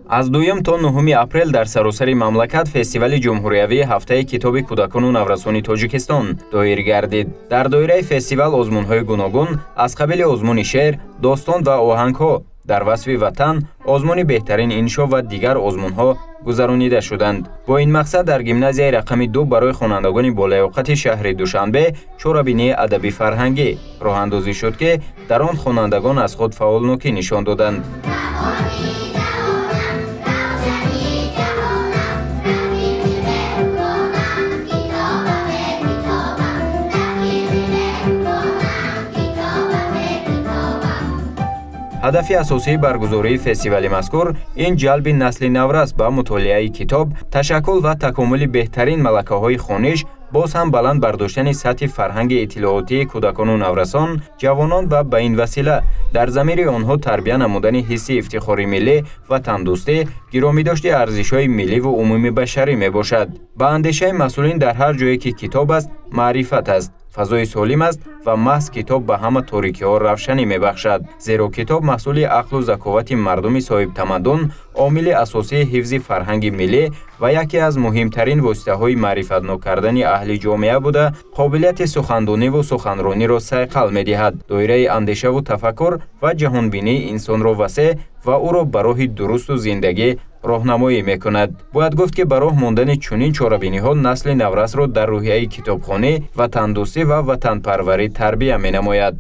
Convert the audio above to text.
Аз 2 то 9 апрел дар саросари мамлакат фестивали ҷумҳуриявии ҳафтаи китоби кӯдакону наврасони Тоҷикистон доир гардид. Дар доираи фестивал озмунҳои гуногун аз қабили озмуни шеър, достон ва оҳангҳо дар васфи ватан, озмуни беҳтарин иншо ва дигар озмунҳо гузаронида шуданд. Бо ин мақсад дар гимназияи рақами 2 барои хонандагони болаёқати шаҳри Душанбе чорабинии адабӣ фарҳангӣ роҳандозӣ шуд, ки дар он хонандагон аз худ фаъолнокӣ нишон доданд. Ҳадафи асосии баргузории фестивали мазкур ин ҷалби насли наврас ба мутолиаи китоб, ташаккул ва такомули беҳтарин малакаҳои хониш, боз ҳам баланд бардоштани сатҳи фарҳанги иттилоотии кӯдакону наврасон, ҷавонон ва ба ин васила дар замири онҳо тарбия намудани ҳисси ифтихори миллӣ, ватандӯстӣ, гиромидошти арзишҳои милливу умумибашарӣ мебошад. Ба андешаи масъулин, дар ҳар ҷое ки китоб аст, маърифат аст, фазои солим аст ва маҳз китоб ба ҳама торикиҳо равшанӣ мебахшад. Зеро китоб маҳсули ақлу заковати мардуми соҳибтамаддун, омили асосии ҳифзи фарҳанги миллӣ ва яке аз муҳимтарин воситаҳои маърифатнок кардани аҳли ҷомеа буда, қобилияти сухандониву суханрониро сайқал медиҳад, доираи андешаву тафаккур ва ҷаҳонбинии инсонро васеъ ва ӯро ба роҳи дурусту зиндагӣ роҳнамоӣ мекунад. Бояд гуфт, ки ба роҳ мондани чунин чорабиниҳо насли наврасро дар рӯҳияи китобхонӣ, ватандӯстӣ ва ватанпарварӣ тарбия менамояд.